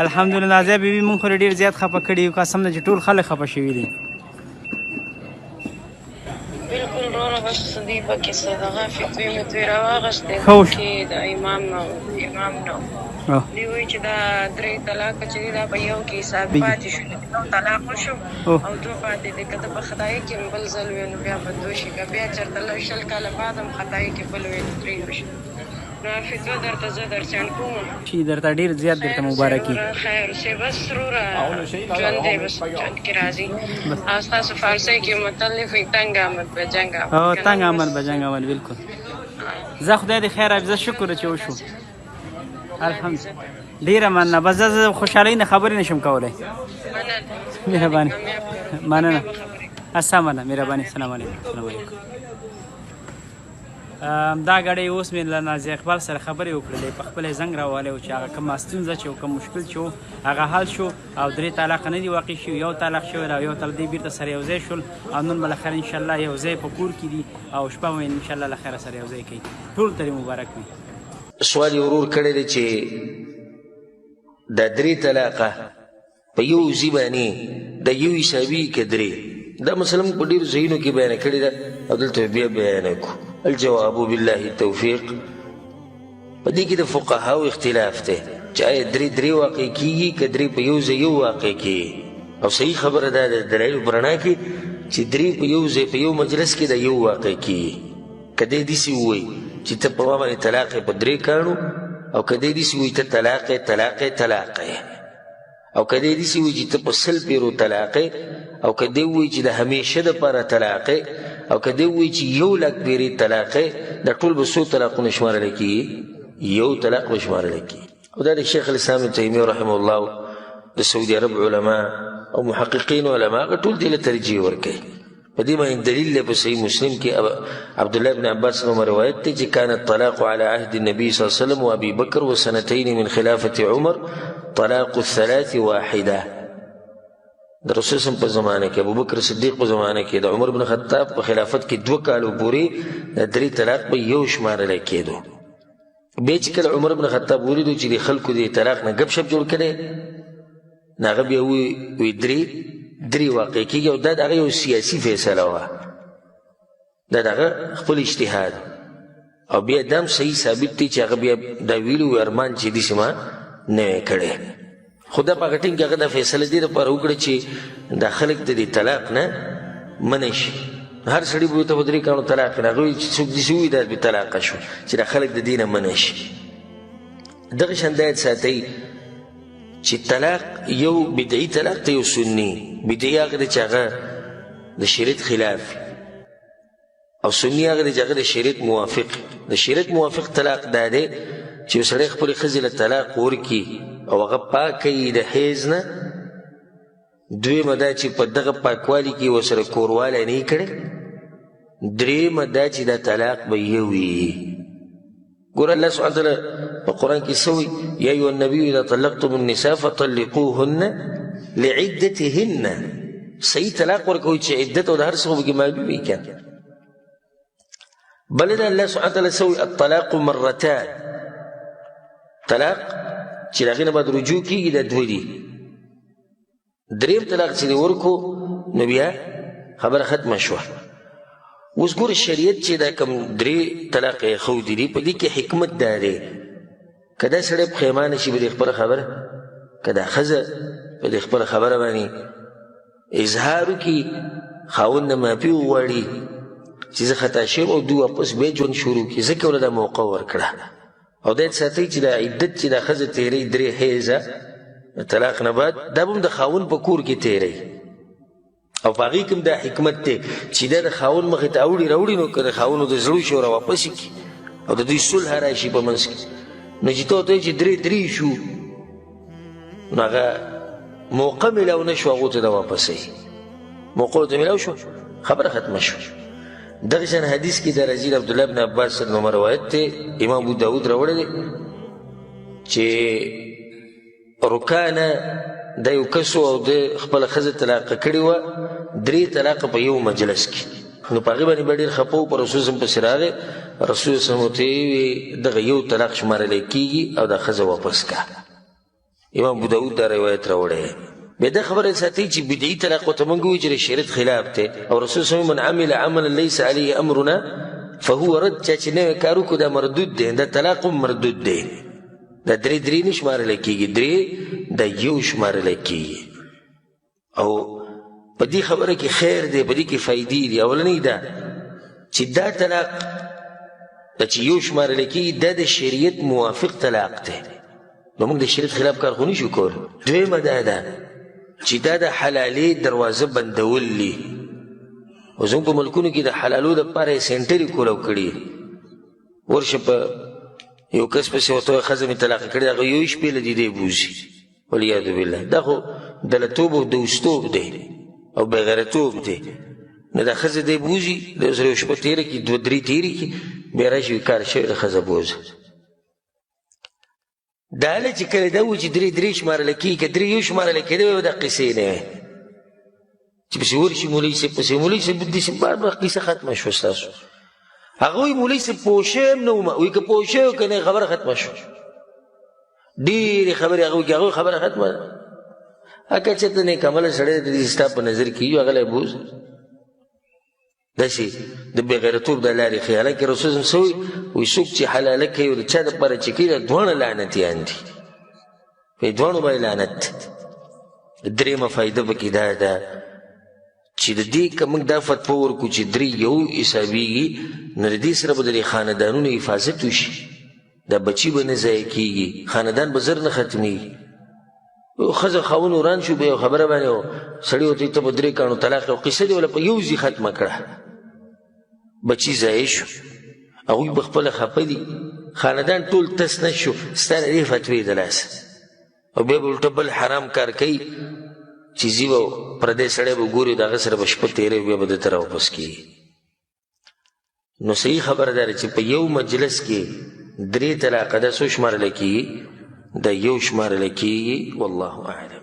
الحمدلله نازیه بیبي، مونږ خو ډېر زیات خفه کړي یو، قسم ده چې ټول خلک خفه شوي دي. بالکل وروره، بس دی پکې څه دغه فتوې متوې راواغستې ښه وشو. کې د امام امام نو دی وایي چې دا درې طلاق چې دي دا په یو کې حساب پاتې شو، یو طلاق وشو او دوه پاتې دي. که ته په خدای کې بل ځل وې نو بیا به دوه شي، که بیا چېرته له 20 کاله بعد هم خدای کې بل وې نو درې به شي. نو فتوا درته زه درسند کوم. چې درته ډېر زیات درته مبارکي. خیر اوسې، بس وروره ژوند دی، بس ژوند کې راځي. او ستاسو فارسۍ کې متل دی، وایي تنګ آمد به جنګ آمد. او تنګ آمد به جنګ آمد، بالکل. زه خدای دې خیر راکړي، زه شکر چې وشو، الحمدلله. ډېره مننه، بس زه خوشحالۍ نه خبرې نشم کولی. مهرباني، مننه، سمه ده، مهرباني. سلام علیکم. سلام علیکم. دا غړی اوس مې له نازیه اقبال سره خبرې وکړلې، په خپل زنګ راوالی و چې هغه کومه ستونزه چې کوم مشکل چې هغه حل شو او درې طلاق نه دي واقع شوي، یو طلاق شوی او یو طلاق دی، بیرته سره یو ځای شول او نن به له خیره انشاءالله یو ځای په کور کې دي او شپه به انشاءالله له خیره سره یو ځای کوي. ټول ته مبارک وي. سوال یې ورور کړی دی چې دا درې طلاقه په یو ځي باندې د یو حسابي که درې؟ دا مسله موږ په ډېرو ځایونو کې بیانه کړې ده او دلته بیا بیانه کړو. الجواب بالله التوفیق، په دې کې د فقهاو اختلاف دی چې آیا درې درې واقع کیږي که درې په یو ځای یو واقع کیږي. او صحیح خبره دا ده دلایلو په رڼا کې چې درې په یو ځای په یو مجلس کې د یو واقع کیږي. که دی داسې ووایي چې ته په ما باندې طلاق یې په درې کاڼو، او که دی داسې ووایي ته طلاق یې طلاق یې طلاق یې، او که دی داسې ووایي چې ته په 100 پیرو طلاق یې، او که دی ووایي چې د همیشه دپاره طلاق یې، او که دی ووایي چې 1 لک پیرې طلاق یې، دا ټول به څو طلاقونه شمارل کېږي؟ یو طلاق به شمارل کېږي. او دا د شیخ الاسلام ابن تیمیه رحمه الله، د سعودي عرب علما او محققین علما هغه ټول دې له ترجیح ورکوي. په دې باندې دلیل دی په صحیح مسلم کې عبد الله بن عباس نوم روایت دی چې کان الطلاق على عهد النبي صلى الله عليه وسلم وابي بكر وسنتين من خلافة عمر طلاق الثلاث واحدة. د رسول صم په زمانه کې، ابوبکر صدیق په زمانه کې، د عمر بن خطاب په خلافت کې 2 کالو پورې د درې طلاق په یو شمارل کېدو. بیا چې کله عمر بن خطاب ولیدو چې د خلکو د طلاق نه ګپ شپ جوړ کړی، نو هغه بیا وی درې درې واقع کېږي. او دا د هغه یو سیاسي فیصله وه، دا د هغه خپل اجتهاد. او بیا دا هم صحیح ثابت دی چې هغه بیا دا ویلي وو ارمان چې داسې ما نه وی کړی. خو دا په هغه ټیم کې هغه دا فیصله دې لپاره وکړه چې دا خلک د دې طلاق نه منع شي. هر سړي به ورته په درې کاڼو طلاق کړي، هغه وایي چې څوک داسې ووایي دا بې طلاقه شو، چې دا خلک د دې نه منع شي. دغه شان دا یاد ساتئ چې طلاق یو بدعي طلاق دی، یو سني. بدعي هغه دی چې هغه د شریعت خلاف، او سني هغه دی چې هغه د شریعت موافق. د شریعت موافق طلاق دا دی چې یو سړی خپلې ښځې له طلاق ورکړي او هغه پاکه یي د حیض نه. دویمه دا چې په دغه پاکوالي کې ورسره کوروالی نه یي کړی. درېیمه دا چې دا طلاق به یو وي. ګوره الله سبحانه وتعالی په قرآن کې څه وایي؟ یا ایها النبي اذا طلقتم النساء فطلقوهن لعدتهن. صحیح طلاق ورکوي چې عدت او د هر څه خو پکې معلوم وي که نه. بله دا الله سبحانه وتعالی څه وایي؟ الطلاق مرتان. طلاق چې د هغې نه بعد رجوع کېږي دا دوه دي. دریم طلاق چې دی ورکو نو بیا خبره ختمه شوه. اوس ګوره شریعت چې دا کوم درې طلاق یې ښودلي دي، په دې کې حکمت دا دی که دا سړی پښیمانه شي په دې خپله خبره، که دا ښځه په دې خپله خبره باندې اظهار وکړي، خاوند نه معافي وغواړي چې زه خطا شوم، او دوی واپس بیا ژوند شروع کړي، ځکه ورله دا موقع ورکړه. او دا ساتي چې دا عدت چې دا ښځه تېروي درې حیضه د طلاق نه بعد، دا به هم د خاوند په کور کې تېروي. او په هغې کې هم دا حکمت دی چې دا د خاوند مخې ته اوړي راوړي، نو که د خاوندو د زړه شو راواپس کړي او د دوی صلح راشي په منځ کې. نو چې ته ورته وایې چې درې درې شو، نو هغه موقع میلاو نه شوه هغو ته د واپسۍ موقع ورته میلاو شوه، خبره ختمه شوه. دغه شان حدیث کې د راځي د عبدالله بن عباس نوم روایت دی، امام ابو داود راوړی دی چې رکانه د یو کس او د خپله ښځه طلاقه کړې وه، درې طلاقه په یو مجلس کې. نو په هغې باندې به ډېر خفه و، په رسول صم پسې راغی، رسول صم ورته وویل دغه یو طلاق شمارلی کېږي او دا ښځه واپس کړه. امام ابو داود دا روایت راوړی. بیا دا خبره ساتي چې بدعي طلاق ورته موږ وایو چې د شریعت خلاف دی، او رسول صلی الله علیه وسلم من عمل عملا لیس علیه امرنا فهو رد، چا چې نوی کار وکړو دا مردود دی، دا طلاق هم مردود دی. دا درې درې نه شمارل کېږي، درې دا یو شمارل کېږي. او په دې خبره کې خیر دی، په دې کې فایدې دي. اولنۍ دا چې دا طلاق دا چې یو شمارل کېږي دا د شریعت موافق طلاق دی، نو موږ د شریعت خلاف کار خو نشو کولی. دویمه دا ده چې دا د حلالې دروازه بندول دي، او زموږ په ملکونو کې د حلالو دپاره یې سینټرې کولاو کړي. ورشه په یو کس پسې ورته وایي ښځه مې طلاقه کړې، هغه یو شپې له دې دی بوځي، والعیاذ بالله. دا خو دلتوب او دوستوب دی او بېغیرتوب دی. نو دا ښځه دی بوځي، د سره یو شپه تېره کړي، دوه درې تېرې کړي، بیا راشي کار شوی د ښځه بوځه. دا هله چې کله دا و چې درې درې شمارل کېږي، که درې یو شمارل کېدی وای دا قصې نه وې چې پسې ورشي مولوي صاحب پسې مولوي صاحب داسې بار بار قصه ختمه شوه ستاسو. هغه وایي مولوي صاحب پوه شوی هم نه وم، وایي که پوه شوی که نه خبره ختمه شوه. ډېرې خبرې هغه وکړي، هغه خبره ختمه ده. که چېرته نېکعمله سړی د دې ستا په نظر کې وي هغه له یې بوځه. داسې د بېغیرتوب د لارې ښیي. حالانکه رسول الله څه وایي؟ وایي څوک چې حلاله کوي او د چا دپاره چې کوي دا دواړه لعنتیان دي، په دواړو باندې لعنت دی. درېیمه فایده پکې دا ده چې د دې که موږ دا فتوا ورکړو چې درې یو حسابېږي، نو د دې سره به د دې خاندانونو حفاظت وشي، دا بچي به نه ضایع کېږي، خاندان به زر نه ختمېږي. ښځه خاوند وران شو په یو خبره باندې، سړي ورته ته په درې کاڼو طلاق او قصه دې وله په یو ځای ختمه کړه، بچي ضایع شو، هغوی په خپله خفه دي، خاندان ټول تس نه شو ستا د دې فتوې د لاسه. او بیا به الټه بل حرام کار کوي چې ځي به پردی سړی به ګوري، د هغه سره به شپه تېروي، بیا به ده ته راواپس کېږي. نو صحیح خبره ده چې په یو مجلس کې درې طلاقه ده څو شمارل کېږي؟ د یو شمارل کېږي. والله اعلم.